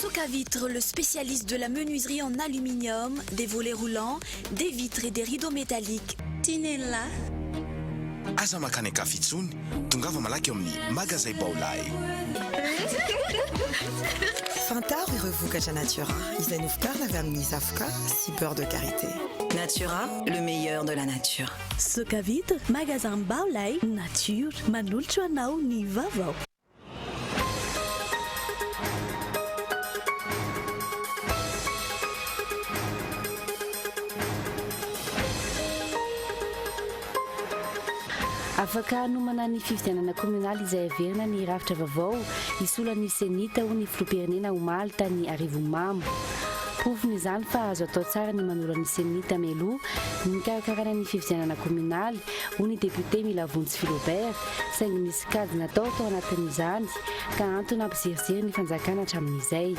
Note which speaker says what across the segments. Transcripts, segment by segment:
Speaker 1: Socavitre, le spécialiste de la menuiserie en aluminium, des volets roulants, des vitres et des rideaux métalliques. Tinella.
Speaker 2: Aza mankany an-kafa intsony, tongava malaky eo amin'ny Magazay Baolai.
Speaker 3: Fantaro ireo vokatra Natura izay novokarina avy amin'ny zavoka sy beurre de karité.
Speaker 4: Natura, le meilleur de la nature.
Speaker 1: Socavitre, Magasin Baolai, Nature, manolotra ho anao ny vaovao.
Speaker 5: Afaka hanomana ny fifidianana kominaly izay haverina ny rafitra vaovao hisolo an'ny Cenit hoy ny filoham-pirenena omaly tany Arivonimamo. Porofon'izany fa azo atao tsara ny manolo an'ny Cenit mialoha ny nikarakarana ny fifidianana kominaly hoy ny depiote Milavonjy Philobert saingy nisy Kajy natao tao anatin'izany ka antony nampiziriziry ny fanjakana hatramin'izay.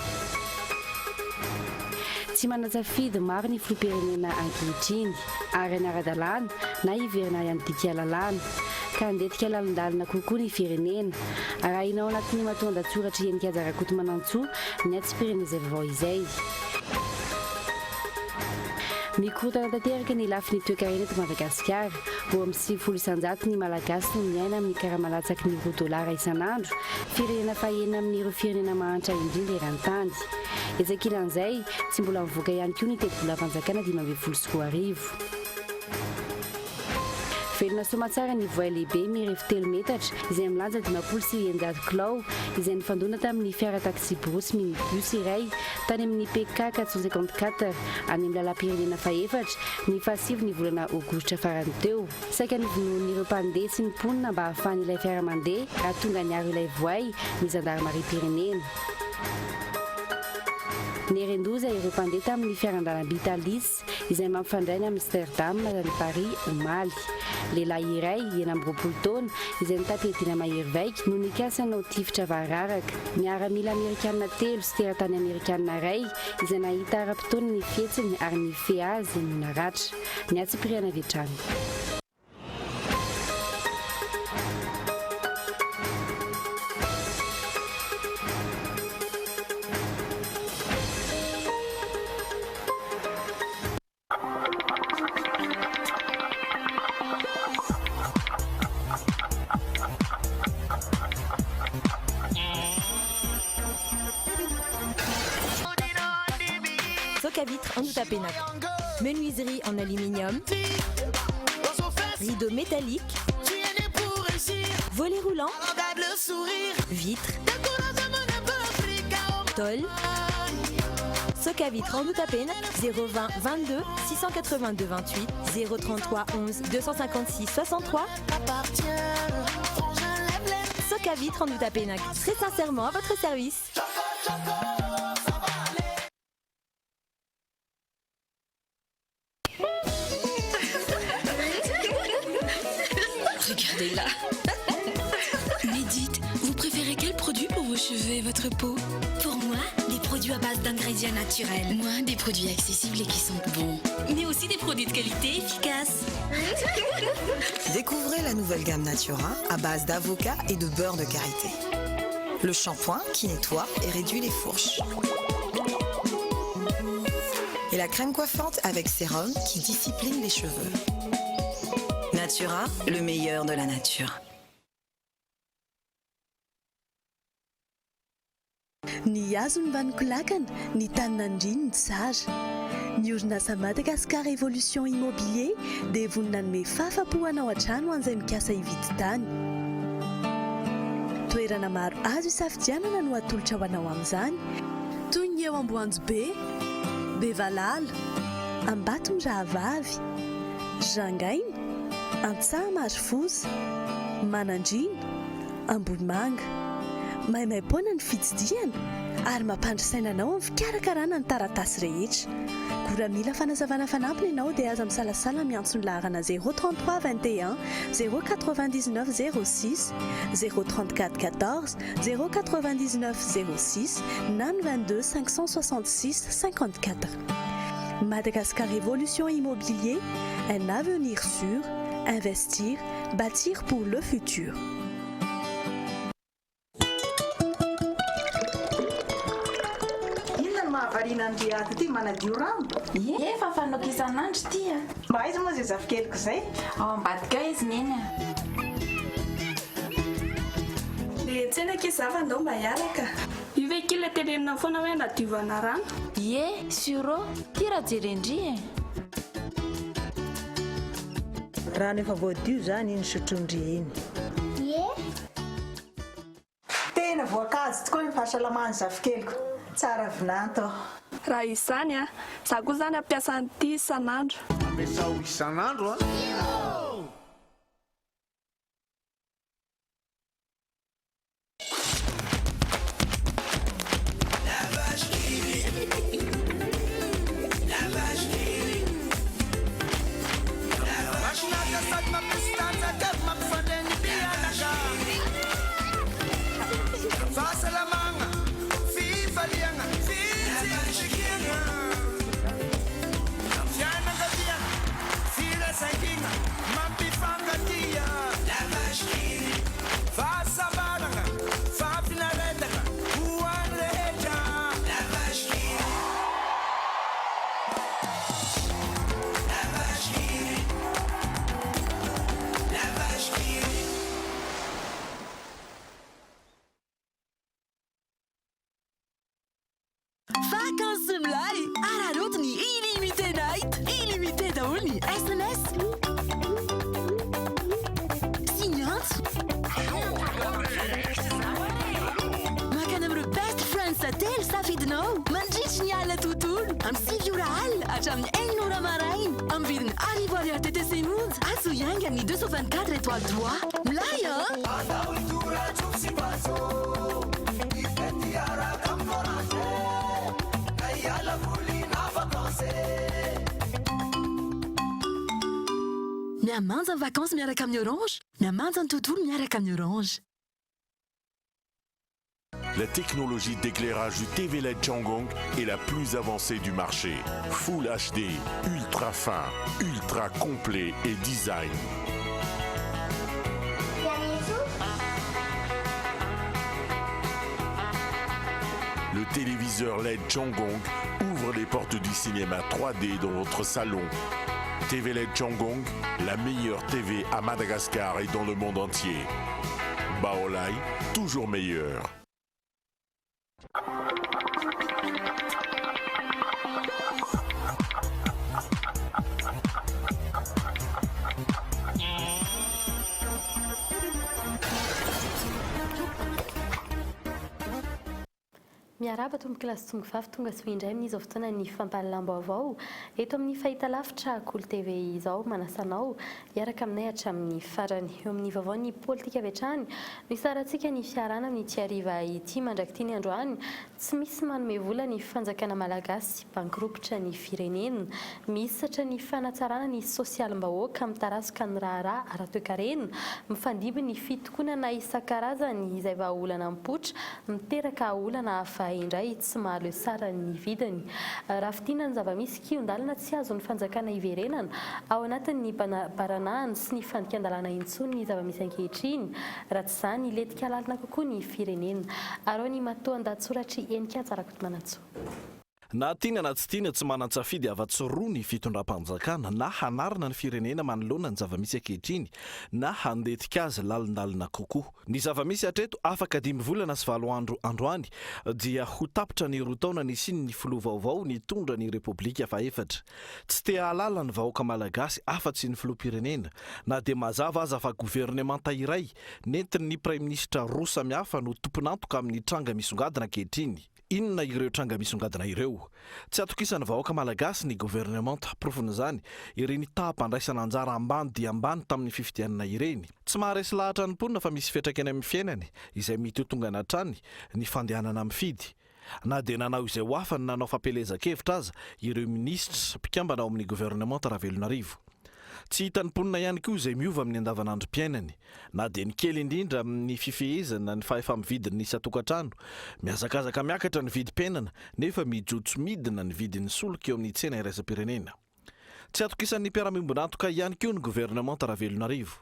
Speaker 5: Tsy manan-tsafidy maro ny filoham-pirenena ankehitriny, ary hanara-dalàna na hiverina handika lalàna, ka handetika lalindalina kokoa ny firenena. Arahina ao anatin'ny matoan-datsoratr'i Heninkaja Rakotomanantsoa ny antsipirian'izay vaovao izay. Mikorontana tanteraka ny lafiny toekarena eto Madagasikara. 92% ny Malagasy no miaina amin'ny karama latsaky ny roa dolara isan'andro, firenena fahenina amin'ireo firenena mahantra indrindra eran-tany. Etsy ankilan'izay, tsy mbola mivoaka ihany koa ny tetibolam-panjakana 2015. Velona soamatsara ny voay lehibe mirefy telo metatra izay milanja 650 kilao izay nifandona tamin'ny fiara taksiborosy minibus iray tany amin'ny PK 454 any amin'ny lalam-pirenena fahefatra ny fahasivy ny volana aogositra farany teo. Saika novonoin'ireo mpandeha sy ny mponina mba hahafahan'ilay fiara mandeha raha tonga niaro ilay voay ny zandarimariam-pirenena. Nieren-doza ireo mpandeha tamin'ny fiaran-dalamby Thalys izay mampifandray an'i Amsterdam any Paris omaly. Lehilahy iray, 26 taona, izay nitam-piadiana mahery vaika no nikasa hanao tifitra variraraka. Miaramila amerikanina telo sy teratany amerikanina iray izay nahita ara-potoana ny fihetsiny ary nifehy azy no naratra. Ny antsipiriany avy hatrany.
Speaker 6: Socavitre Andotapenaka. Menuiserie en aluminium, rideaux métalliques, volets roulants, vitres, tôle. Socavitre Andohatapenaka, 020 22 682 28, 033 11 256 63. Socavitre Andohatapenaka, très sincèrement à votre service.
Speaker 7: Regardez-la. Mais dites, vous préférez quel produit pour vos cheveux et votre peau
Speaker 1: Pour moi, des produits à base d'ingrédients naturels.
Speaker 7: Moi, des produits accessibles et qui sont bons.
Speaker 1: Mais aussi des produits de qualité efficaces.
Speaker 3: Découvrez la nouvelle gamme Natura à base d'avocat et de beurre de karité. Le shampoing qui nettoie et réduit les fourches. Et la crème coiffante avec sérum qui discipline les cheveux.
Speaker 4: Natura, le meilleur de la nature.
Speaker 1: Ny hazo no mba nikolakana, ny tany nandriany ny tsara. Ny orinasa Madagascar Evolution Immobilier dia vonona hanome fahafapo anao hatrany ho an'izay mikasa hividy tany. Toerana maro azo isafidianana no atolotra ho anao amin'izany, toy ny eo Amboanjobe, Bevalala, Ambatomirahavavy, Rangaina, Antsaha-Marofoza, Manandriana, Ambohimanga. Maimaim-poana ny fitsidihana ary mampandry saina anao amin'ny fikarakarana ny taratasy rehetra. Koa raha mila fanazavana fanampiny ianao dia aza misalasala miantso ny laharana 033 21 099 06, 034 14 099 06 na ny 22 566 54. Madagascar Evolution Immobilier, un avenir sûr, investir, bâtir pour le futur.
Speaker 8: farine ndry ato ity manadio rano?
Speaker 9: Ie, efa fanaoko isan'andro ity a.
Speaker 8: Mba aiza moa izay zafikeliko izay?
Speaker 9: Ao ambadika ao izy neny a.
Speaker 10: Le tsena akia za fa ndao mba hiaraka. Io ve kila tenenina foana hoe anadiovana rano?
Speaker 9: Ie, sur Ty raha jeren-dry e.
Speaker 8: Rano efa voadio izany iny sotroin-dry iny.
Speaker 11: Ie.
Speaker 8: Tena voankazo tokoa ny fahasalaman'ny zafikeliko. Tsara vinanto aho.
Speaker 10: Raha izany a! Za koa zany hampiasa an'ity isan'andro.
Speaker 12: Ampiasao isan'andro a!
Speaker 7: Vacances milay! Araraoty ny illimité night! Illimité daholo ny sms sy ny antso. Mankany amin'ireo best friends telo safidinao mandritry ny alina tontolo amin'ny 9 ora alina hatramin'ny 6 ora maraina amin'ny vidiny arivo ariary TTC monja. Antso hiainga amin'ny 224 étoile 3. Milay an! Mihamanja ny vacances miaraka amin'ny Orange, mihamanja ny tontolo miaraka amin'ny Orange.
Speaker 13: La technologie d'éclairage du TV LED Changhong est la plus avancée du marché. Full HD, ultra fin, ultra complet et design. Le téléviseur LED Changhong ouvre les portes du cinéma 3D dans votre salon. TV LED Changhong, la meilleure TV à Madagascar et dans le monde entier. Baolai, toujours meilleur.
Speaker 5: Miarahaba tompokolahy sy tompokovavy tonga soa indray amin'izao fotoanan'ny fampahalalam-baovao eto amin'ny fahitalavitra Kolo TV izao. Manasa anao hiaraka aminay hatramin'ny farany. Eo amin'ny vaovaon'ny politika avy hatrany no hisarantsika ny fiarahana amin'ity hariva ity mandrak'ity ny androany. Tsy misy manome vola ny fanjakana malagasy, bankirompitra ny firenena. Mihisatra ny fanatsarana ny sosialim-bahoaka, mitarazoka ny raharaha ara-toekarena, mifandimby ny fitokonana isan-karazany izay vahaolana mipoitra, miteraka olana hafa indray tsy mahaleo sara ny vidiny. Raha fintinina ny zava-misy, kihon-dalana tsy azon'ny fanjakana iverenana ao anatin'ny baranahany sy ny fandikan-dalàna intsony ny zava-misy ankehitriny, raha tsy izany hilentika lalina kokoa ny firenena. Araho ny matoan-dahatsoratr'i Henika Rakotomanantsoa.
Speaker 14: Na tiana na tsy tiana, tsy manan-tsafidy afa-tsy roa ny fitondram-panjakana, na hanarina ny firenena manoloana ny zava-misy ankehitriny, na handetika azy lalindalina kokoa. Ny zava-misy hatreto, afaka dimy volana sy valo andro androany, dia ho tapitra ny roa taona nisian'ny filoha vaovao nitondra ny Repoblika fahefatra. Tsy te hahalala ny vahoaka malagasy afa-tsy ny filoham-pirenena, na dia mazava aza fa governemanta iray nentin'ny praiminisitra roa samihafa no tompon'antoka amin'ny tranga misongadina ankehitriny. Inona ireo tranga misongadina ireo? Tsy atokisan'ny vahoaka malagasy ny governemanta, porofon'izany ireny taham-pandraisana anjara ambany dia ambany tamin'ny fifidianana ireny. Tsy maharesy lahatra ny mponina fa misy fiantraikany amin'ny fiainany, izay mitotongana hatrany, ny fandehanana mifidy. Na dia nanao izay ho afany nanao fampielezan-kevitra aza ireo minisitra mpikambana ao amin'ny governemanta Ravelonarivo. Tsy hitan'ny mponina ihany koa izay miova amin'ny andavanandrom-piainany, na dia ny kely indrindra amin'ny fifehezana ny fahefa-mividin'ny isan-tokantrano. Mihazakazaka miakatra ny vidim-piainana, nefa mijotso midina ny vidin'ny solika eo amin'ny tsena iraisam-pirenena. Tsy atokisan'ny mpiara-miombon'antoka ihany koa ny governemanta Ravelonarivo.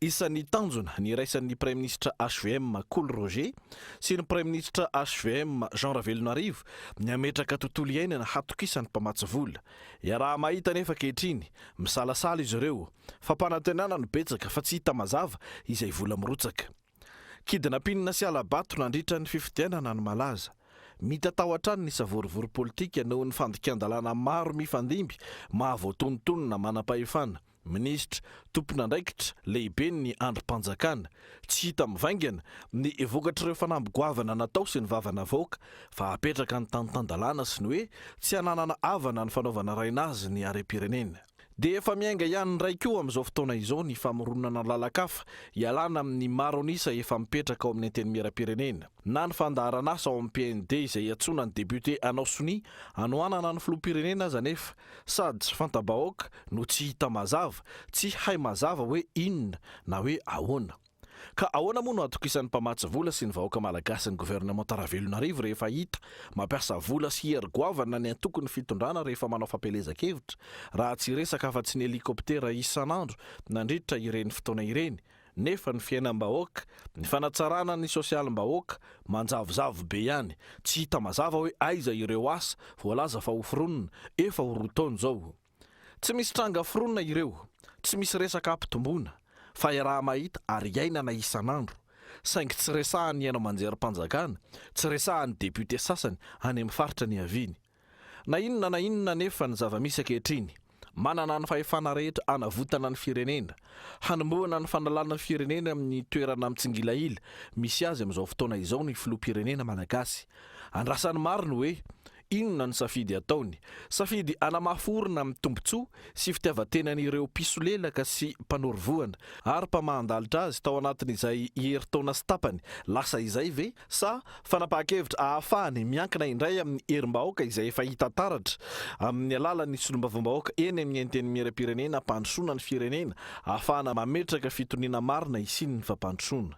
Speaker 14: Isan'ny tanjona niraisan'ny Praiminisitra hvm Kolo Roger sy ny Praiminisitra hvm Jean Ravelonarivo ny hametraka tontolo iainana hatokisan'ny mpamatsy vola. Iaraha-mahita anefa ankehitriny, misalasala izy ireo. Fampanantenana no betsaka fa tsy hita mazava izay vola mirotsaka. Kidnapping sy hala-bato nandritra ny fifidianana no malaza. Mitatao hatrany ny savorovoro politika noho ny fandikan-dalàna maro mifandimby mahavoatonontonona manam-pahefana, minisitra, tompon'andraikitra, lehiben'ny andrim-panjakana. Tsy hita mivaingana ny vokatr'ireo fanamby goavana natao sy ny vava navoaka fa apetraka ny tany tan-dalàna sy ny hoe tsy hananana havana ny fanaovana rainazy ny harem-pirenena. Dia efa miainga ihany indray koa amin'izao fotoana izao ny famoronana lalan-kafa hialana amin'ny maro an'isa efa mipetraka ao amin'ny Antenimierampirenena. Na ny fandaharan'asa ao amin'ny PND izay iantsoana ny depiote hanao sonia hanohanana ny filoham-pirenena aza anefa sady tsy fanta-bahoaka no tsy hita mazava, tsy hay mazava hoe inona na hoe ahoana. Ka ahoana moa no hatokisan'ny mpamatsy vola sy ny vahoaka malagasy ny governemanta Ravelonarivo rehefa hita mampiasa vola sy hery goavana ny antokon'ny fitondrana rehefa manao fampielezan-kevitra, raha tsy hiresaka afa-tsy ny helikoptera isan'andro nandritra ireny fotoana ireny, nefa ny fiainam-bahoaka, ny fanatsarana ny sosialim-bahoaka manjavozavo be ihany, tsy hita mazava hoe aiza ireo asa voalaza fa hoforonina efa ho roa taona izao. Tsy misy tranga foronina ireo, tsy misy resaka ampitomboana, fa iaraha-mahita ary iainana isan'andro, saingy tsy resahan'ny haino aman-jerim-panjakana, tsy resahan'ny député sasany any amin'ny faritra niaviany. Na inona na inona anefa ny zava-misy ankehitriny, manana ny fahefana rehetra hanavotana ny firenena, hanombohana ny fanalana ny firenena amin'ny toerana mitsingilahila misy azy amin'izao fotoana izao ny filoham-pirenena malagasy. Andrasan'ny maro ny hoe Inona no safidy ataony? Safidy hanamafy orina amin'ny tombontsoa sy fitiavan-tenan'ireo mpisolelaka sy mpanoro vohana ary mpamahan-dalitra azy tao anatin'izay herintaona sy tapany lasa izay ve sa fanapahan-kevitra ahafahany miankina indray amin'ny herim-bahoaka izay efa hita taratra amin'ny alalan'ny solombavambahoaka eny amin'ny Antenimierampirenena hampandrosoana ny firenena ahafahana mametraka fitoniana marina hisian'ny fampandrosoana?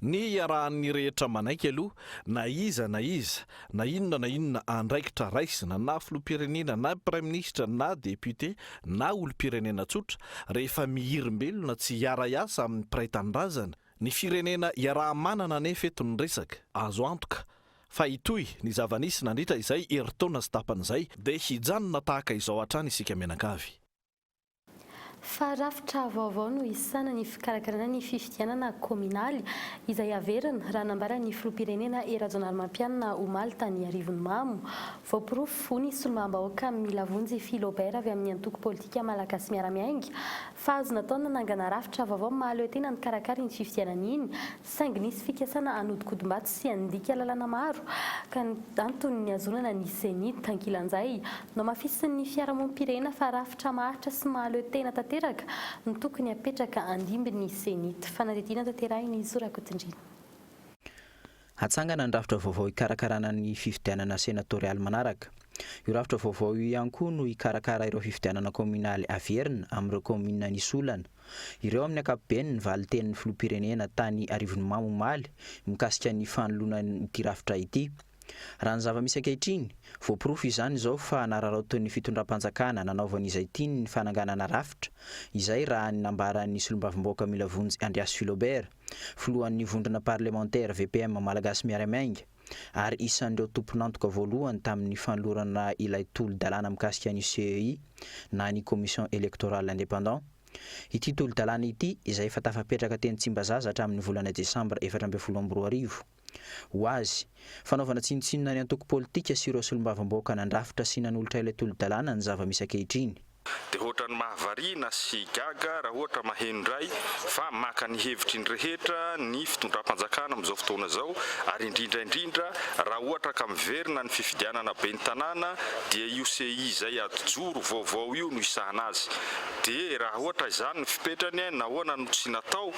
Speaker 14: Ny iarahan'ny rehetra manaiky aloha, na iza na iza, na inona na inona andraikitra raisina, na filoham-pirenena, na praiminisitra, na député, na olom-pirenena tsotra, rehefa mihirimbelona tsy hiara-hiasa amin'ny mpiray tanindrazana, ny firenena iaraha-manana anefa eto ny resaka, azo antoka fa hitohy ny zava-nisy nandritra izay herintaona sy tapany izay, dia hijanona tahaka izao hatrany isika mianakavy.
Speaker 11: Fa rafitra vaovao no hisahana ny fikarakarana ny fifidianana kaominaly, izay haverina, raha nambaran'ny filoham-pirenena Hery Rajaonarimampianina omaly tany Arivonimamo. Voaporofo, hoy ny solombavambahoaka Milavonjy Philobert avy amin'ny antoko politika Malagasy Miara-Miainga, fa azo natao ny nanangana rafitra vaovao mahaleo tena nikarakara iny fifidianana iny, Saingy nisy fikasana hanodinkodim-bato sy handika lalàna maro ka antony nihazonana ny Cenit. Ankilan'izay, nohamafisin'ny fiarahamonim-pirenena fa rafitra maharitra sy mahaleo tena tanteraka no tokony hapetraka handimby ny Cenit. Fanadihadiana tanterahin'i Zo Rakotondriana.
Speaker 15: Hatsangana ny rafitra vaovao hikarakarana ny fifidianana senatorialy manaraka. Io rafitra vaovao io ihany koa no hikarakara ireo fifidianana kaominaly averina amin'ireo kaominina nisy olana. Ireo amin'ny ankapobeny ny valin-tenin'ny filoham-pirenena tany Arivonimamo omaly mikasika ny fanoloana ity rafitra ity. Raha ny zava-misy ankehitriny, voaporofo izany izao fa nararaotin'ny fitondram-panjakana nanaovany izay tiany ny fananganana rafitra, izay raha ny nambaran'ny solombavambahoaka Milavonjy Andriasy Philobert, filohan'ny vondrona parlemantera VPM Malagasy Miara-Miainga, ary isan'ireo tompon'antoka voalohany tamin'ny fanolorana ilay tolo-dalàna mikasika ny CEI na ny Commission Electorale Indépendant. Ity tolo-dalàna ity izay efa tafapetraka teny Tsimbazaza hatramin'ny volana desambra 2014. Ho azy, fanaovana tsinontsinona ny antoko politika sy ireo solombavambahoaka nandrafitra sy nanolotra ilay tolo-dalàna ny zava-misy ankehitriny.
Speaker 16: Dia ohatran'ny mahavariana sy gaga raha ohatra maheno indray fa maka ny hevitry ny rehetra ny fitondram-panjakana amin'izao fotoana izao ary indrindra indrindra raha ohatra ka miverina ny fifidianana ben'ny tanàna dia io CI izay ajoro vaovao io no hisahana azy. Dia raha ohatra izany ny fipetrany nahoana no tsy natao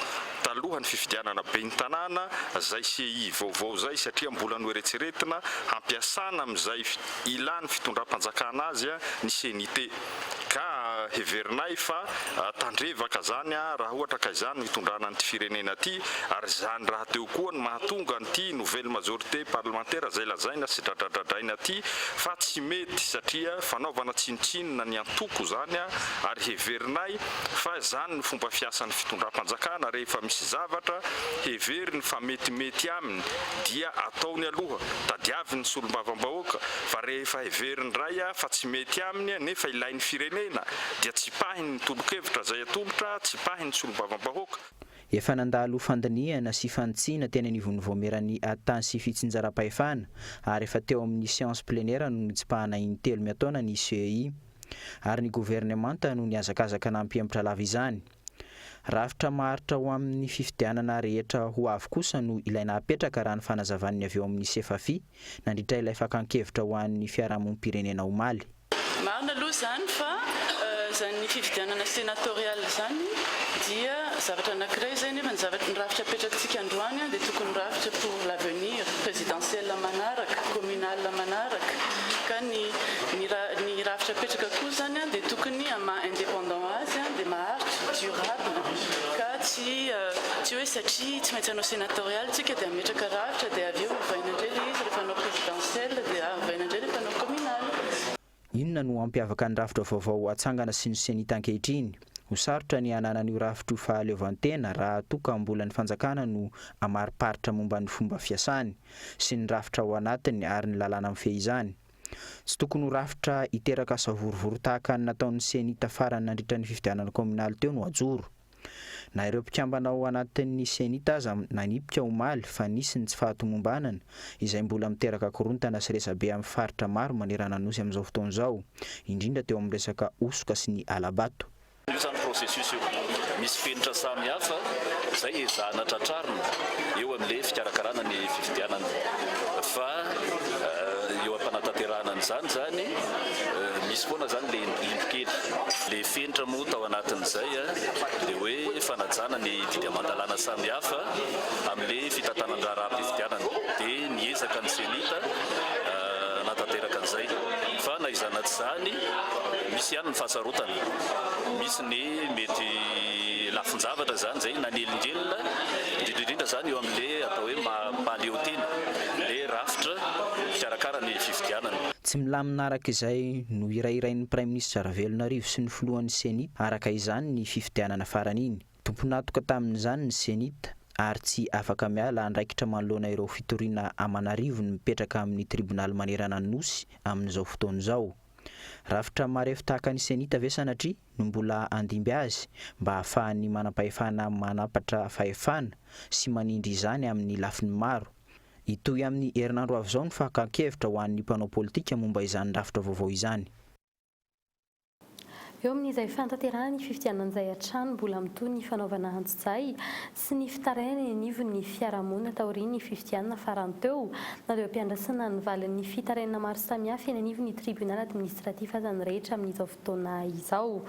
Speaker 16: talohan'ny fifidianana ben'ny tanàna izay CI vaovao izay satria mbola noeretseretina hampiasana amin'izay ilan'ny fitondram-panjakana azy ny Ceni-T. Ka. Heverinay fa tandrevaka izany raha ohatra ka izany no hitondrana an'ity firenena ity ary izany rahateo koa no mahatonga an'ity nouvelle majorité parlementaire izay lazaina sy dradradradraina ity fa tsy mety satria fanaovana tsinontsinona ny antoko izany ary heverinay fa izany no fomba fiasan'ny fitondram-panjakana rehefa misy zavatra heveriny fa metimety aminy dia ataony aloha, tadiaviny ny solombavambahoaka fa rehefa heveriny indray fa tsy mety aminy nefa ilain'ny firenena dia tsipahiny ny tolo-kevitra izay atolotra, tsipahiny ny solombavambahoaka.
Speaker 15: Efa nandalo fandinihana sy fanitsiana teny anivon'ny Vaomieran'ny Ady Tany sy Fitsinjaram-pahefana ary efa teo amin'ny séance plénière no nitsipahana in-telo miataona ny CEI. Ary ny governemanta no nihazakazaka nampihemotra lava izany. Rafitra maharitra ho amin'ny fifidianana rehetra ho avy kosa no ilaina hapetraka raha ny fanazavan'ny avy eo amin'ny Sefafi nandritra ilay fakan-kevitra ho an'ny fiarahamonim-pirenena omaly.
Speaker 17: Marina aloha izany fa izany fifidianana senatorial izany dia zavatra anankiray izay nefa ny zavatra ny rafitra apetrakitsika androany dia tokony rafitra pour l'avenir, présidentielle manaraka, communale manaraka ka ny ny ny rafitra apetraka koa izany dia tokony amin'ny maha indépendant azy dia maharitra, durable, ka tsy tsy hoe satria tsy maintsy hanao sénatorial tsika dia hametraka rafitra dia avy eo ovaina indray ilay izy rehefa hanao présidentielle dia ovaina indray rehefa hanao communal.
Speaker 15: Inona no hampiavaka ny rafitra vaovao hatsangana sy ny Cenit ankehitriny? Ho sarotra ny hananan'io rafitra io fahaleovantena raha toa ka mbola ny fanjakana no hamariparitra momba ny fomba fiasany sy ny rafitra ao anatiny ary ny lalàna mifehy izany. Tsy tokony ho rafitra hiteraka savorovoro tahaka ny nataon'ny Cenit farany nandritra ny fifidianana kaominaly teo no hajoro. Na ireo mpikambana ao anatin'ny Cenit aza nanipika omaly fa nisy ny tsy fahatomombanana izay mbola miteraka korontana sy resabe amin'ny faritra maro manerana ny Nosy amin'izao fotoana izao, indrindra teo amin'ny resaka hosoka sy ny hala-bato.
Speaker 18: Io izany processus io. Misy fenitra samihafa izay ezahana tratrarina eo amin'ilay fikarakarana ny fifidianana. Fa eo am-panatanterahana an'izany izany, misy foana izany ilay indro kely. Ilay fenitra moa tao anatin'izay dia hoe fanajana ny didy aman-dalàna samihafa amin'ilay fitantanan-draharaham-pifidianana. Dia niezaka ny Cenit hanatanteraka an'izay. Fa na izany na tsy izany, misy ihany ny fahasarotana. Misy ny mety lafin-javatra izany izay nanelingelina, indrindra indrindra izany eo amin'ilay atao hoe maha-mpahaleo tena, ilay rafitra mpikarakara ny fifidianana.
Speaker 15: Tsy milamina araka izay nohirahirain'ny Praiminisitra Ravelonarivo sy ny filohan'ny Cenit araka izany ny fifidianana farany iny. Tompon'antoka tamin'izany ny Cenit ary tsy afaka miala andraikitra manoloana ireo fitoriana aman'arivony mipetraka amin'ny tribonaly manerana ny Nosy amin'izao fotoana izao. Rafitra marefo tahaka ny Cenit ve sanatria no mbola handimby azy mba hahafahan'ny manampahefana manampatra fahefana sy manindry izany amin'ny lafiny maro? Hitohy amin'ny herinandro avy izao ny fakan-kevitra ho an'ny mpanao politika momba izany rafitra vaovao izany.
Speaker 11: Eo amin'izay fanatanterahana ny fifidianana izay hatrany, mbola mitohy ny fanaovana antsojay sy ny fitarainana eny anivon'ny fiarahamonina taorian'ny fifidianana farany teo. Na dia eo am-piandrasana ny valin'ny fitarainana maro samihafa eny anivon'ny tribunal administratif aza ny rehetra amin'izao fotoana izao.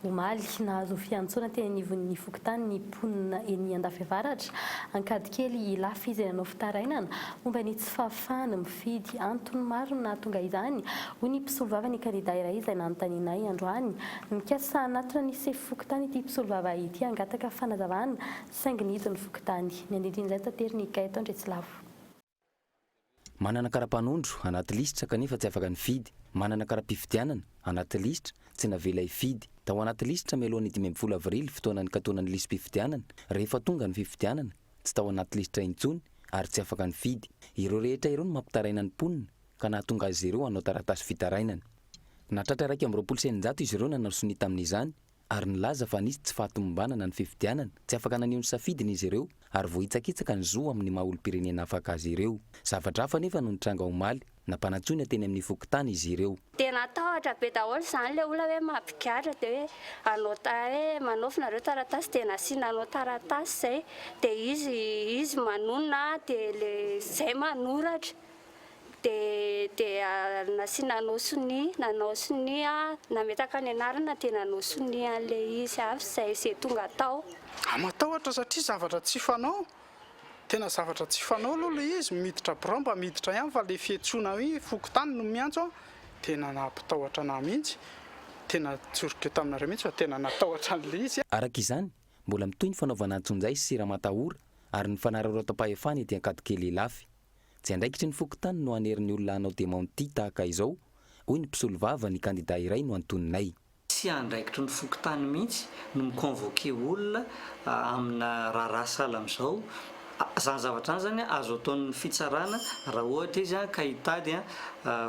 Speaker 11: Omaly, nahazo fiantsoana teny anivon'ny fokontany ny mponina eny Andafiavaratra, Ankadikely Ilafy izay nanao fitarainana momba ny tsy fahafahany mifidy. Antony maro no nahatonga izany, hoy ny mpisolovava ny kandida iray izay nanontanianay androany. Mikasa hanatona ny sefo fokontany ity mpisolovava ity hangataka fanazavana, saingy nihidy ny fokontany. Ny andindin'izay taterin'i Gaëtan Andriatsilavo.
Speaker 19: Manana kara-panondro anaty lisitra kanefa tsy afaka nifidy. Manana kara-pifidianana anaty lisitra, tsy navela hifidy. Tao anaty lisitra mialoha ny 15 avrily, fotoana nikatonan'ny lisi-pifidianana, rehefa tonga ny fifidianana, tsy tao anaty lisitra intsony ary tsy afaka nifidy. Ireo rehetra ireo no mampitaraina ny mponina ka nahatonga azy ireo hanao taratasy fitarainana. Nahatratra 621 izy ireo nanao sonia tamin'izany ary nilaza fa nisy tsy fahatomombanana ny fifidianana, tsy afaka naneho ny safidiny izy ireo ary voahitsakitsaka ny zo amin'ny maha olom-pirenena afaka azy ireo. Zavatra hafa anefa no nitranga omaly. Nampanantsoina teny amin'ny fokontany izy ireo.
Speaker 20: Dia natahotra be daholo izany ilay olona hoe mampigadra dia hoe hanao hoe manaovy nareo taratasy dia nasiana hanao taratasy izay dia izy izy manonona dia le izay manoratra dia dia nasiana nanao sonia nanao sonia nametaka ny anarana dia nanao sonia an'ilay izy avy izay izay tonga tao.
Speaker 21: Ah matahotra satria zavatra tsy fanao Tena zavatra tsy fanao aloha ilay izy, miditra birao mba miditra ihany fa ilay fiantsoana hoe fokontany no miantso an, tena nampitahotra anah mihitsy. Tena tsoriko taminareo mihitsy fa tena natahotra an'ilay izy.
Speaker 19: Araka izany, mbola mitohy ny fanaovana antsonjay sy ramatahora ary ny fanararaotam-pahefana ety Ankadikely Ilafy. Tsy andraikitry ny fokontany no hanery ny olona hanao démenti tahaka izao, hoy ny mpisolovava ny kandida iray no antoninay.
Speaker 2: Tsy andraikitry ny fokontany mihitsy no mi-convoquer olona amina raharaha sahala amin'izao. Izany zavatra izany izany azo ataon'ny fitsarana raha ohatra izy ka hitady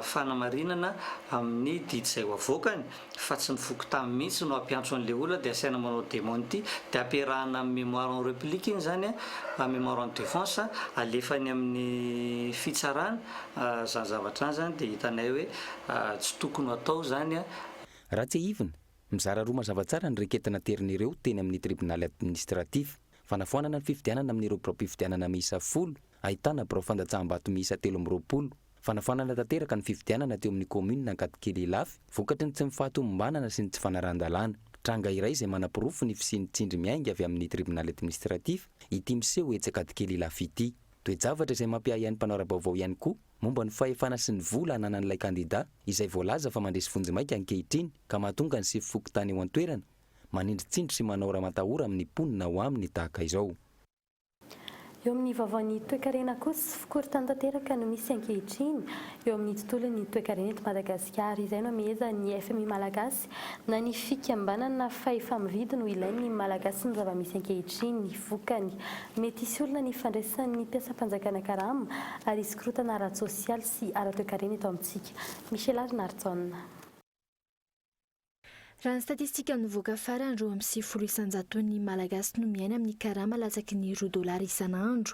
Speaker 2: fanamarinana amin'ny didy izay ho avoakany fa tsy ny fokontany mihitsy no hampiantso an'ilay olona dia asaina manao démenti dia ampiarahana amin'ny mémoire en réplique iny izany, mémoire en défense alefa any amin'ny fitsarana. Izany zavatra izany izany dia hitanay hoe tsy tokony ho atao izany.
Speaker 19: Raha tsiahivina, mizara roa mazava tsara ny requête naterin'ireo teny amin'ny tribonaly administratif. Fanafoanana ny fifidianana amin'ireo biraom-pifidianana miisa folo, ahitana birao fandatsaham-bato miisa 23. Fanafoanana tanteraka ny fifidianana teo amin'ny kaominina Ankadikely Ilafy, vokatry ny tsy fahatomombanana sy ny tsy fanarahan-dalàna. Tranga iray izay manaporofo ny fisian'ny tsindry miainga avy amin'ny tribonaly administratif ity miseho etsy Ankadikely Ilafy ity. Toe-javatra izay mampiahiahy ny mpanara-baovao ihany koa momba ny fahefana sy ny vola ananan'ilay kandida izay voalaza fa mandresy vonjimaika ankehitriny ka mahatonga ny sefo fokontany eo an-toerana manindritsindry sy manao ramatahora amin'ny mponina ao aminy tahaka izao.
Speaker 11: Eo amin'ny vaovaon'ny toekarena kosa, fikorontana tanteraka no misy ankehitriny eo amin'ny tontolon'ny toekarena eto Madagasikara. Izay no amehezan'ny fmi Malagasy na ny fikambanana fahefa-mividy no ilain'ny Malagasy ny zava-misy ankehitriny. Vokany, mety hisy olana ny fandraisan'ny mpiasam-panjakana karama ary hisy korontana ara-tsosialy sy ara-toekarena eto amintsika. Michela Rinarijaona.
Speaker 22: Raha ny statistika nivoaka farany, 92 isan-jaton'ny Malagasy no miaina amin'ny karama latsaky ny roa dolara isan'andro.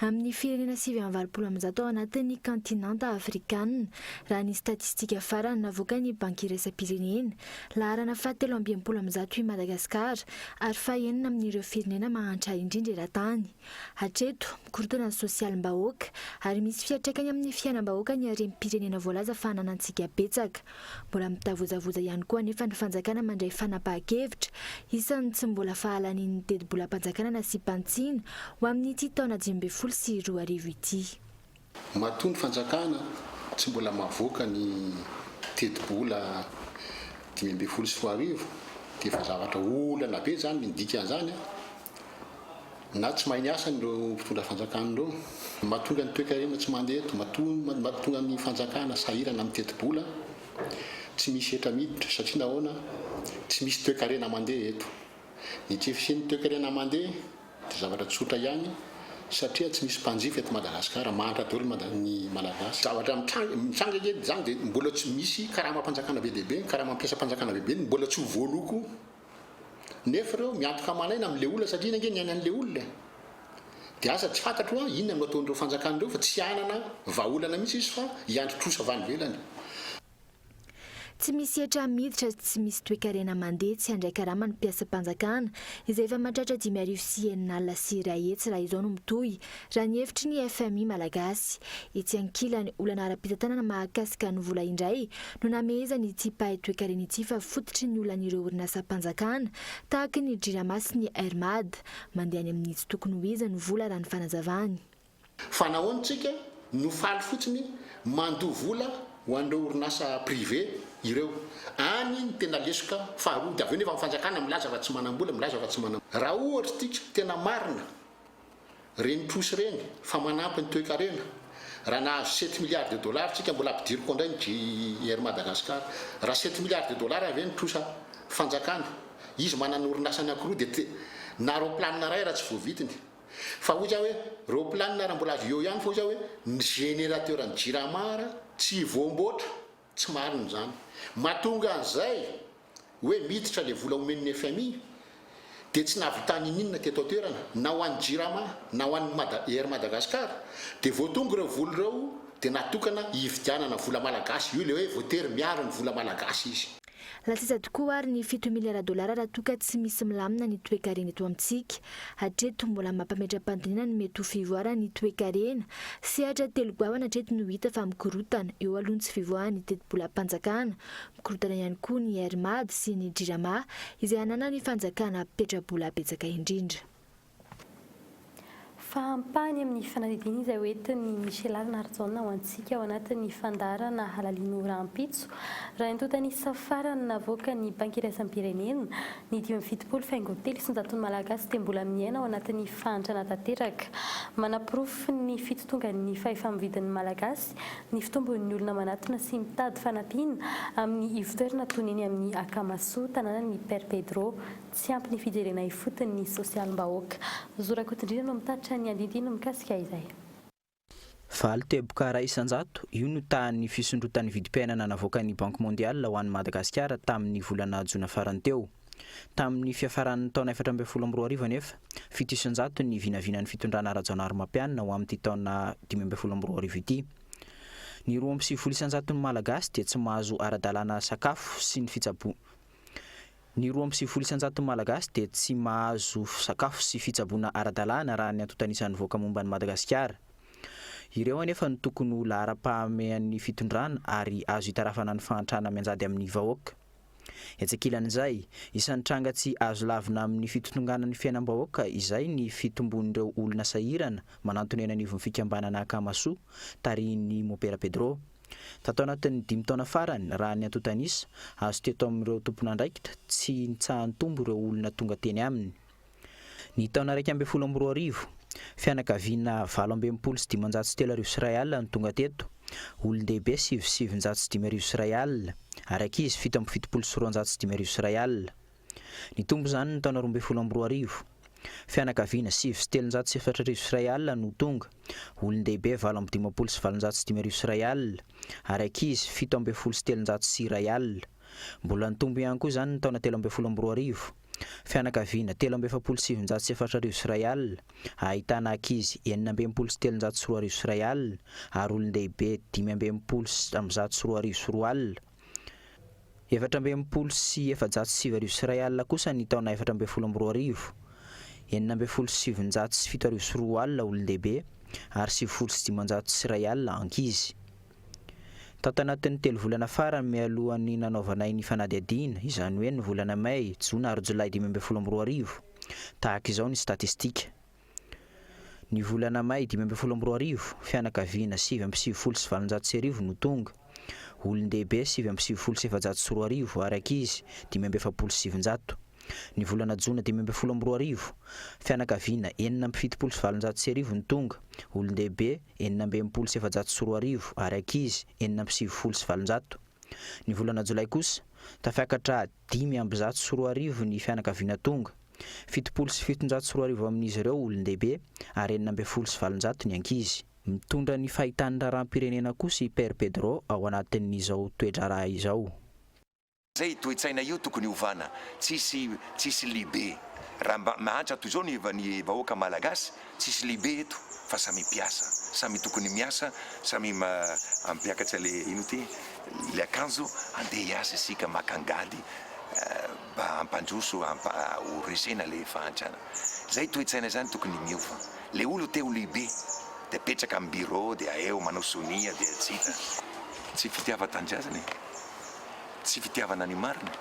Speaker 22: Amin'ny firenena 189 ao anatin'ny kantinanta afrikanina, raha ny statistika farany navoakan'ny Banky iraisam-pirenena. Laharana fahatelo amby enimpolo amby zato i Madagasikara ary fahenina amin'ireo firenena mahantra indrindra eran-tany. Hatreto, mikorontana ny sosialim-bahoaka ary misy fiantraikany amin'ny fiainam-bahoaka ny harem-pirenena voalaza fa ananantsika betsaka. Mbola mitavozavoza ihany koa anefa ny fanjakana mandray fanapahan-kevitra. Isan'ny tsy mbola fahalanian'ny tetibolam-panjakana nasiam-panitsiana ho amin'ity taona 2015 ity.
Speaker 23: Matoa ny fanjakana tsy mbola mahavoaka ny tetibola 2015 dia efa zavatra olana be izany ny dikan'izany an! Na tsy mahay ny asany ireo mpitondra fanjakana ireo. Mahatonga ny toekarena tsy mandeha eto, matoa mahatonga ny fanjakana sahirana amin'ny tetibola, tsy misy hetra miditra satria nahoana? Tsy misy toekarena mandeha eto. Ny tsy fisian'ny toekarena mandeha dia zavatra tsotra ihany satria tsy misy mpanjifa eto Madagasikara, mahantra daholo ny Malagasy. Zavatra mitranga mitranga ange izany dia mbola tsy misy karamam-panjakana be dia be, karamam-piasam-panjakana be dia be mbola tsy ho voaloa koa. Nefa ireo miantoka aman'aina amin'ilay olona satria iny ange ny ainan'ilay olona e! Dia asa tsy fantatro hoa inona no ataon'ireo fanjakana ireo fa tsy hanana vahaolana mihitsy izy fa hiandry trosa avy any ivelany.
Speaker 22: Tsy misy hetra miditra, tsy misy toekarena mandeha, tsy handray karama ny mpiasam-panjakana, izay efa mahatratra 65 600 raha izao no mitohy, raha ny hevitry ny fmi Malagasy. Etsy ankilany, olana ara-pitantanana mahakasika ny vola indray no namehezany ity mpahay toekarena ity fa fototry ny olan'ireo orinasam-panjakana tahaka ny Jirama sy ny Air Mad. Mandeha any amin'ny tsy tokony ho izy ny vola raha ny fanazavany.
Speaker 23: Fa nahoana tsika no faly fotsiny mandoa vola ho an'ireo orinasa privé ireo? Any ny tena lesoka faharoa dia avy eo nefa ny fanjakana milaza fa tsy manam-bola, milaza fa tsy manam. Raha ohatra tika tena marina Reny trosa ireny fa manampy ny toekarena. Raha nahazo sept milliards de dollars tsika mbola ampidiriko indray ny Air Madagascar. Raha sept milliards de dollars ve ny trosa fanjakana, izy manana orinasa anakiroa dia te na roplanina iray raha tsy voavidiny. Fa hoy za hoe roplanina raha mbola azo eo ihany fa hoy za hoe ny générateur ny Jirama ara tsy voamboatra. Tsy marina izany. Mahatonga an'izay hoe miditra ilay vola omen'ny fmi dia tsy nahavitany ninoninona teto an-toerana na ho an'ny Jirama na ho an'ny Mada Air Madagascar dia vao tonga ireo vola ireo dia natokana hividianana vola malagasy, io ilay hoe voatery miaro ny vola malagasy izy.
Speaker 22: Lasa tokoa ary ny fito miliara dolara raha toa ka tsy misy milamina ny toekarena eto amintsika. Hatreto, mbola mampametra-pandinihana ny mety ho fivoaran'ny toekarena. Sehatra telo goavana hatreto no hita fa mikorontana. Eo aloha ny tsy fivoahan'ny tetibolam-panjakana. Mikorontana ihany koa ny Air Mad sy ny Jirama izay ananan'ny fanjakana petrabola betsaka indrindra.
Speaker 11: Fa ampahany amin'ny fanadihadiana izay hoentin'i Michela Ranarijaona ho antsika ao anatin'ny fandaharana Halalino rahampitso, raha ny antontan'isa farany navoakan'ny Banky Iraisam-pirenena, ny 75 faingo telo isan-jaton'ny Malagasy dia mbola miaina ao anatin'ny fahantrana tanteraka. Manaporofo ny fitotongan'ny fahefa-mividin'ny Malagasy ny fitombon'ny olona manatona sy mitady fanampiana amin'ny ivontoerana toy ny eny amin'ny Akamasoa, tanànan'i Père Pedro. Tsy ampy ny fijerena ifotony ny sosialim-bahoaka. Zo Rakotondrina no mitatitra ny andindiny mikasika izay.
Speaker 15: Valo teboka iray isan-jato, io no tahan'ny fisondrotan'ny vidim-piainana navoakan'ny Banque Mondiale ho an'i Madagasikara tamin'ny volana jona farany teo. Tamin'ny fiafaran'ny taona 2014 anefa, 7% ny vinavinan'ny fitondrana Rajaonarimampianina ho amin'ity taona 2015 ity. Ny 92 isan-jaton'ny Malagasy dia tsy mahazo ara-dalàna sakafo sy ny fitsaboana. Ny 92 isan-jaton'ny Malagasy dia tsy mahazo sakafo sy fitsaboana ara-dalàna raha ny antontan'isa nivoaka momba an'i Madagasikara. Ireo anefa no tokony ho laharam-pahamehan'ny fitondrana ary azo itarafana ny fahantrana mianjady amin'ny vahoaka. Etsy ankilan'izay, isan'ny tranga tsy azo lavina amin'ny fitotonganan'ny fiainam-bahoaka izay ny fitombon'ireo olona sahirana manantona eny anivon'ny fikambanana Akamasoa, tarihin'ny Mopera Pedro. Tato anatin'ny dimy taona farany, raha ny antontan'isa azo teto amin'ireo tompon'andraikitra, tsy nitsaha-nitombo ireo olona tonga teny aminy. Ny taona 2011, fianakaviana 3568 no tonga teto, olon-dehibe 1909 ary ankizy 277 75. Nitombo izany ny taona 2012. Fianakaviana 1039 no tonga, olon-dehibe 858 50 ary ankizy 317 11. Mbola nitombo ihany koa izany ny taona 2013. Fianakaviana 1943 ahitana ankizy 266 20 ary olon-dehibe 265 20. 1964 kosa ny taona 2014, 1976 olon-dehibe ary 590 ankizy. Tato anatin'ny telo volana farany mialohan'ny nanaovanay ny fanadihadiana, izany hoe ny volana mey, jona ary jolay 2015, tahaka izao ny statistika. Ny volana may 2015, fianakaviana 1899 no tonga, olon-dehibe 499 ary ankizy 945. Ny volana jona 2015, fianakaviana 1876 no tonga, olon-dehibe 266 ary ankizy 896. Ny volana jolay kosa, tafiakatra 2005 ny fianakaviana tonga, 270 77 amin'izy ireo olon-dehibe ary 816 ny ankizy. Mitondra ny fahitan'ny raharaham-pirenena kosa i Père Pedro ao anatin'izao toe-draharaha izao.
Speaker 3: Zay toe-tsaina io tokony hovana, tsisy tsisy libe, raha mba mahantra toy izao ny ny vahoaka malagasy, tsisy libe eto fa samy mpiasa, samy tokony miasa, samy mampiakatra le ino ty le akanjo, andeha hiasa isika maka angady mba hampandroso hampa ho resena le fahantrana, zay toe-tsaina zany tokony miova, le olo te ho lehibe de apetraka am bureau de aeo manao sonia dia tsy hita. Tsy fitiavan-tanindrazana e! Tsy fitiavana ny marina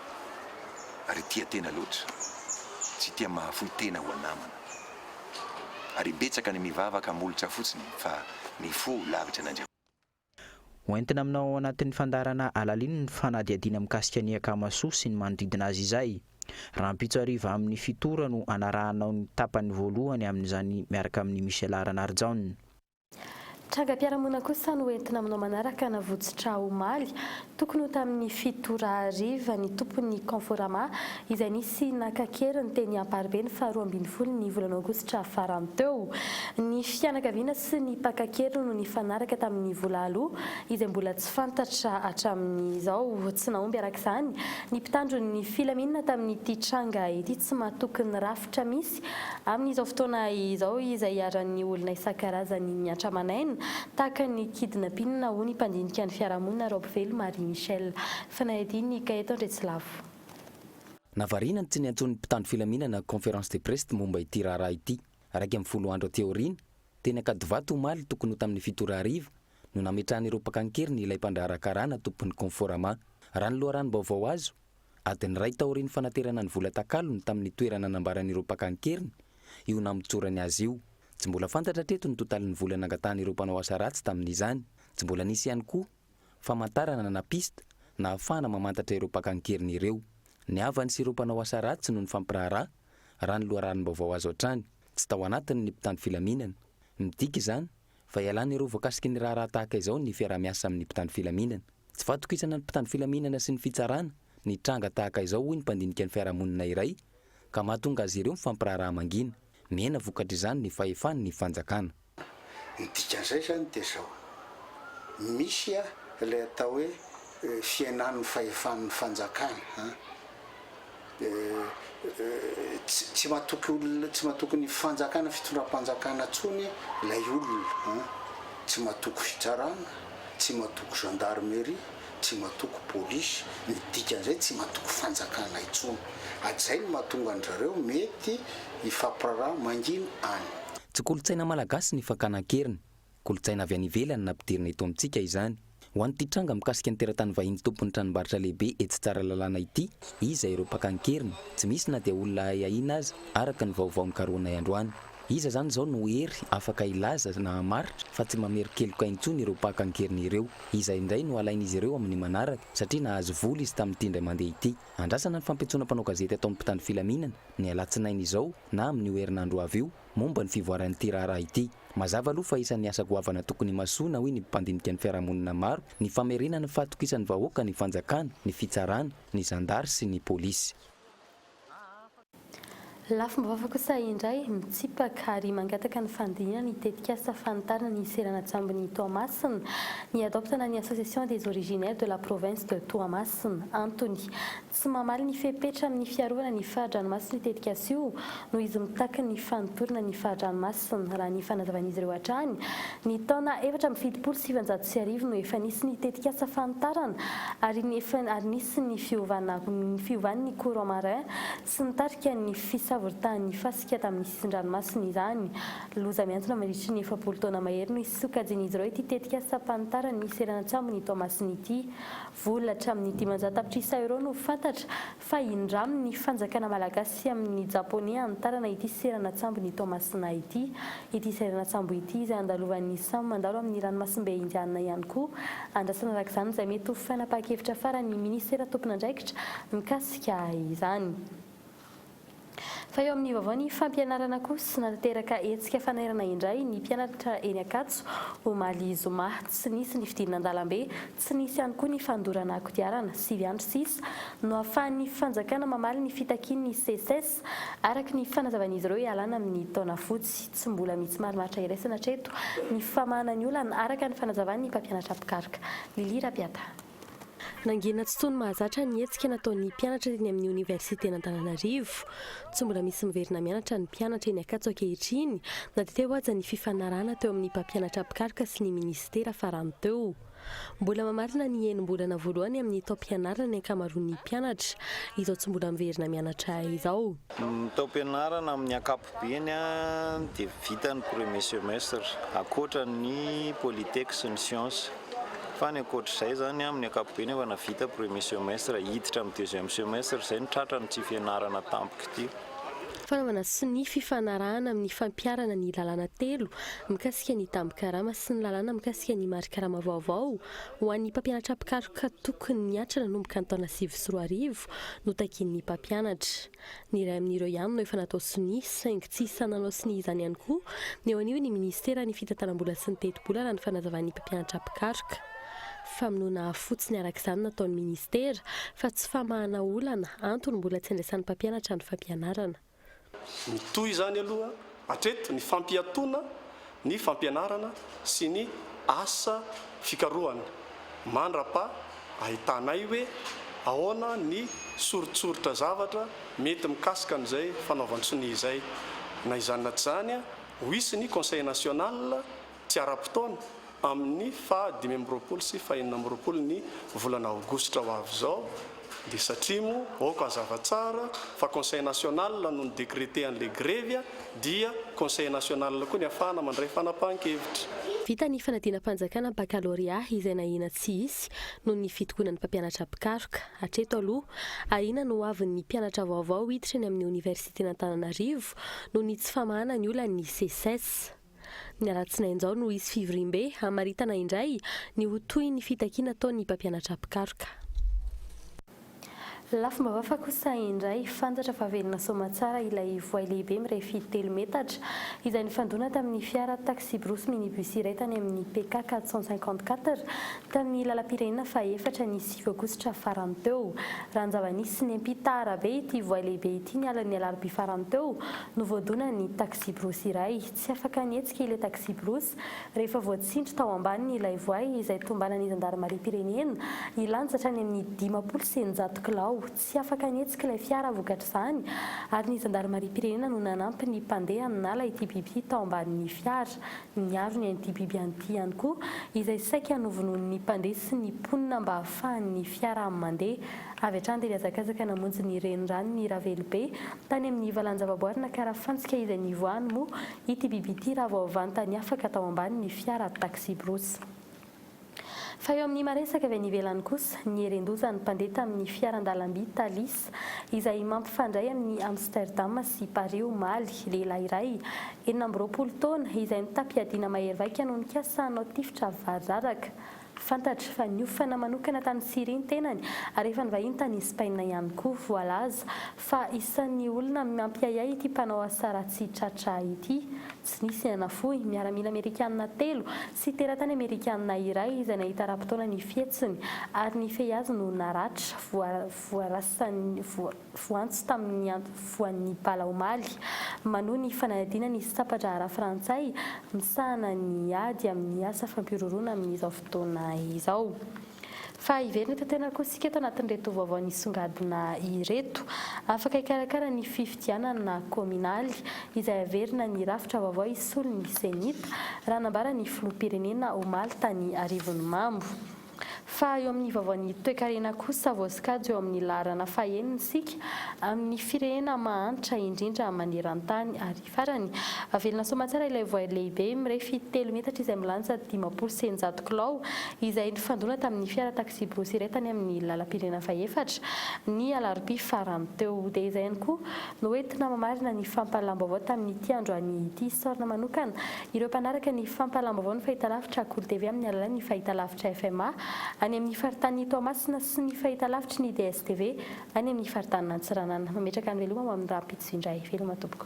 Speaker 3: ary tia tena loatra, tsy tia mahafoy tena ho namana. Ary betsaka ny mivavaka molotra fotsiny fa ny fo lavitra an'Andriamanitra.
Speaker 15: Ho entina aminao ao anatin'ny fandaharana Alalino ny fanadihadiana mikasika ny Akamasoa sy ny manodidina azy izay. Rahampitso hariva amin'ny fito ora no hanarahanao ny tapany voalohany amin'izany miaraka amin'i Michela Ranarijaona.
Speaker 11: Trangam-piarahamonina kosa no entina aminao manaraka navotsotra omaly, tokony ho tamin'ny fito ora hariva, ny tompon'ny Conforama izay nisy naka an-keriny teny Amparibe ny faha 12 ny volana aogositra farany teo. Ny fianakaviana sy ny mpaka an-keriny no nifanaraka tamin'ny vola aloa izay mbola tsy fantatra hatramin'izao. Tsy nahomby araka izany ny mpitandro ny filaminana tamin'ity tranga ity tsy mahatoky ny rafitra misy Amin'izao fotoana izao izay iharan'ny olona isan-karazany mihatra aman'aina, tahaka ny kidnapping hoy ny mpandinika ny fiarahamonina Raobivelo Marie Michelle. Fanadihadian'i Gaëtan Andriatsilavo.
Speaker 19: Nahavariana ny tsy niantsoan'ny mpitandro filaminana conférence de presse momba ity raharaha ity. 11 andro aty aoriana, teny Ankadivato omaly tokony ho tamin'ny fito ora hariva no nametrahan'ireo mpaka an-keriny ilay mpandraharaha karana tompon'ny Conforama. Raha ny loharanom-baovao azo, Adiny iray taorian'ny fanaterana ny vola takalony tamin'ny toerana nambaran'ireo mpaka an-keriny io namotsorany azy io. Tsy mbola fantatra hatreto ny totalin'ny vola nangatahan'ireo mpanao asa ratsy tamin'izany. Tsy mbola nisy ihany koa famantarana na piste nahafahana mamantatra ireo mpaka an-keriny ireo. Ny havany sy ireo mpanao asa ratsy no nifampiraharaha, raha ny loharanom-baovao azo hatrany. Tsy tao anatiny ny mpitandro filaminana. Midika izany fa ialan'ireo voakasiky ny raharaha tahaka izao ny fiaraha-miasa amin'ny mpitandro filaminana. Tsy fahatokisana ny mpitandro filaminana sy ny fitsarana ny tranga tahaka izao hoy ny mpandinika ny fiarahamonina iray ka mahatonga azy ireo mifampiraharaha mangina. Mihena vokatr'izany ny fahefan'ny fanjakana.
Speaker 1: Ny dikan'izay izany dia izao, misy ilay atao hoe fihenan'ny fahefan'ny fanjakana an, tsy matoky olona, tsy matoky ny fanjakana, fitondram-panjakana intsony ilay olona an, tsy matoky fitsarana, tsy matoky gendarmerie, tsy matoky polisy, ny dikan'izay tsy matoky fanjakana intsony, ary izay no mahatonga an-dry zareo mety hifampiraharaha mangina any.
Speaker 19: Tsy kolontsaina malagasy ny fakana an-keriny. Kolontsaina avy any ivelany nampidirina eto amintsika izany. Ho an'ity tranga mikasika ny teratany vahiny tompon'ny tranombarotra lehibe etsy Tsaralalàna ity, iza ireo mpaka an-keriny? Tsy misy na dia olona ahiahiana aza, araka ny vaovao nokarohinay androany. Iza izany izao no hery afaka hilaza na hamaritra fa tsy mamerin-keloka intsony ireo mpaka an-keriny ireo? Iza indray no halain'izy ireo amin'ny manaraka satria nahazo vola izy tamin'ity indray mandeha ity? Andrasana ny fampiantsoana mpanao gazety ataon'ny mpitandro filaminana ny alatsinainy izao na amin'io herinandro ho avy io momba ny fivoaran'ity raharaha ity. Mazava aloha fa isan'ny asa goavana tokony himasoana hoy ny mpandinika ny fiarahamonina maro ny famerenana ny fahatokisan'ny vahoaka ny fanjakana, ny fitsarana, ny zandary sy ny polisy.
Speaker 11: Lafim-baovao kosa indray, mitsipaka ary mangataka ny fandinihana ny tetikasa fanitarana ny seranan-tsambon'i Toamasina, ny adoptana ny Association des originaires de la province de Toamasina. Antony, tsy mamaly ny fepetra amin'ny fiarovana ny fari-dranomasin'io tetikasa io noho izy mitaky ny fanotorana ny fari-dranomasina, raha ny fanazavan'izy ireo hatrany. Ny taona 1974 no efa nisy ny tetikasa fanitarana ary efa ary nisy ny fiovana ny fiovan'ny courant marin sy nitarika ny fisavoritahan'ny fasika tamin'ny sisin-dranomasina izany. Loza mihantona mandritry ny 40 taona mahery no hisokajian'izy ireo ity tetikasam-panitarana ny seranan-tsambon'i Toamasina ity. Vola hatramin'ny 500 tapitrisa euros no fantatra fa indramin'ny fanjakana malagasy sy amin'ny japoney hanitarana ity seranan-tsambon'i Toamasina ity. Ity seranan-tsambo ity izay andalovan'ny samy mandalo amin'ny ranomasimbe Indianina ihany koa. Andrasana araka izany izay mety ho fanapahan-kevitra faran'ny minisitera tompon'andraikitra mikasika izany. Fa eo amin'ny vaovao ny fampianarana kosa, nanatanteraka hetsika fanairana indray ny mpianatra eny Ankatso omaly zoma. Tsy nisy ny fidinana an-dalambe, tsy nisy ihany koa ny fandorana kodiarana. Sivy andro sisa no ahafahan'ny fanjakana mamaly ny fitakian'ny Seces, araka ny fanazavan'izy ireo hialana amin'ny taona fotsy. Tsy mbola misy marimaritra iraisana hatreto ny famahana ny olana, araka ny fanazavan'ny mpampianatra mpikaroka, Lily Rabiata. Nangina tsy toy ny mahazatra ny hetsika nataon'ny mpianatra teny amin'ny oniversiten'Antananarivo. Tsy mbola misy miverina mianatra ny mpianatra eny Ankatso ankehitriny na dia teo aza ny fifanarahana teo amin'ny mpampianatra mpikaroka sy ny minisitera farany teo. Mbola mamarana ny enim-bolana voalohany amin'ny taom-pianarana ny ankamaroan'ny mpianatra izao tsy mbola miverina mianatra izao.
Speaker 4: Ny taom-pianarana amin'ny ankapobeny dia vita ny premier semestre, ankoatra ny polytech sy ny sciences. Fa ny ankoatr'izay izany amin'ny ankapobeny efa navita premier semestre, hiditra amin'ny deuxième semestre izay no tratra ny tsy fianarana tampoka ity.
Speaker 11: Fanaovana sonia fifanarahana amin'ny fampiharana ny lalàna telo mikasika ny tambin-karama sy ny lalàna mikasika ny mari-karama vaovao ho an'ny mpampianatra mpikaroka tokony nihatra nanomboka ny taona 2009 no takian'ny mpampianatra. Ny iray amin'ireo ihany no efa natao sonia, saingy tsy sahy nanao sonia izany ihany koa ny eo anivon'ny minisiteran'ny fitantanam-bola sy ny tetibola raha ny fanazavan'ny mpampianatra mpikaroka. Famonoana afo fotsiny araka izany no nataon'ny minisitera fa tsy famahana olana, antony mbola tsy andraisan'ny mpampianatra ny fampianarana.
Speaker 6: Mitohy izany aloha hatreto ny fampiatoana ny fampianarana sy ny asa fikarohana mandrapa ahitanay hoe ahoana ny soritsoritra zavatra mety mikasika an'izay fanaovan-tsonia izay. Na izany na tsy izany, ho hisy ny Conseil national tsy ara-potoana amin'ny faha 25 sy faha 26 ny volana aogositra ho avy izao, dia satria moa aoka hazava tsara fa Conseil national no ni-decreter an'ilay grevy dia Conseil national koa ny ahafahana mandray fanapahan-kevitra.
Speaker 11: Vita ny fanadinam-panjakana bakalorea izay nahiana tsy hisy noho ny fitokonan'ny mpampianatra mpikaroka. Hatreto aloha, ahiana ny hoavin'ny mpianatra vaovao hiditra eny amin'ny oniversiten'Antananarivo noho ny tsy famahana ny olan'ny Seces. Ny alatsinainy izao no hisy fivoriambe hamaritana indray ny ho tohin'ny fitakiana ataon'ny mpampianatra mpikaroka. Lafim-baovao fa kosa indray, fantatra fa velona soamatsara ilay voay lehibe mirefy telo metatra izay nifandona tamin'ny fiara taksibrosy minibus iray tany amin'ny PK 454 tamin'ny lalam-pirenena fahefatra ny sivy aogositra farany teo. Raha ny zava-nisy, niampita arabe ity voay lehibe ity ny alin'ny alarobia farany teo no voadonan'ny taksibrosy iray. Tsy afaka nihetsika ilay taksibrosy rehefa voatsindry tao ambaniny ilay voay izay tombanan'ny zandarimariam-pirenena hilanja hatrany amin'ny 650 kilao. Tsy afaka nihetsika ilay fiara vokatr'izany ary ny zandarimariam-pirenena no nanampy ny mpandeha nanala ity biby ity tao ambanin'ny fiara. Niaro ny ain'ity biby ity ihany koa izay saika novonoin'ny mpandeha sy ny mponina mba hahafahan'ny fiara mandeha. Avy hatrany dia nihazakazaka namonjy ny reniranon'i Ravelobe tany amin'ny valan-javaboary Nakarafantsika izay nivoahany moa ity biby ity raha vao vantany afaka tao ambany ny fiara taxi-brousse. Fa eo amin'ny maresaka avy any ivelany kosa, nieren-doza ny mpandeha tamin'ny fiaran-dalamby Thalys izay mampifandray amin'i Amsterdam sy Paris omaly. Lehilahy iray, 26 taona, izay nitam-piadiana mahery vaika no nikasa hanao tifitra variraraka. Fantatra fa niofana manokana tany Syria ny tenany ary efa nivahiny tany Espaina ihany koa. Voalaza fa isan'ny olona mampiahiahy ity mpanao asa ratsy tratra ity. Tsy nisy ny nanafohy. Miaramila amerikanina telo sy teratany amerikanina iray izay nahita ara-potoana ny fihetsiny ary nifehy azy no naratra. Voarasan'ny. Voantso tamin'ny voan'ny bala omaly. Manohy ny fanadihadiana ny sampan-draharaha frantsay misahana ny ady amin'ny asa fampihorohoroana amin'izao fotoana izao. Fa hiverina eto an-toerana kosa isika eto anatin'ireto vaovao nisongadina ireto. Afaka hikarakara ny fifidianana kaominaly izay haverina ny rafitra vaovao hisolo ny Cenit, raha nambaran'ny filoham-pirenena omaly tany Arivonimamo. Fa eo amin'ny vaovaon'ny toekarena kosa, voasokajy eo amin'ny laharana fahenina isika amin'ny firenena mahantra indrindra maneran-tany. Ary farany, velona soamantsara ilay voay lehibe mirefy telo metatra izay milanja 650 kilao izay nifandona tamin'ny fiara taksiborosy iray tany amin'ny lalam-pirenena fahefatra ny alarobia farany teo. Dia izay ihany koa no entina mamarina ny fampahalalam-baovao tamin'ity androany ity. Isaorana manokana Ireo mpanaraka ny fampahalam-baovao ny fahitalavitra Kolo TV amin'ny alalan'ny fahitalavitra FMA any amin'ny faritanin'i Toamasina sy ny fahitalavitry ny DSTV any amin'ny faritanin'Antsiranana. Mametraka ny veloma ho amin'ny rahampitso indray. Veloma tompoko.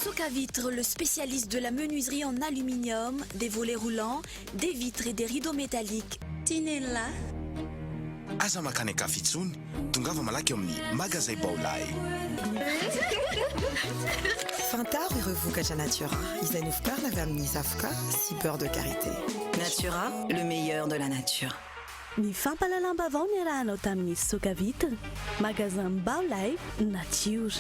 Speaker 7: Soca Vitre, le spécialiste de la menuiserie en aluminium, des volets roulants, des vitres et des rideaux métalliques. Tinella.
Speaker 8: Aza mankany an-kafa intsony, tongava malaky ao amin'ny Magazay Baolai.
Speaker 9: Fantaro ireo vokatra Natura izay novokarina avy amin'ny zavoka sy beurre de karité.
Speaker 7: Natura, le meilleur de la nature.
Speaker 10: Ny fampahalalam-baovao niarahanao tamin'ny Soca Vitre, Magasin Baolai, Natiora.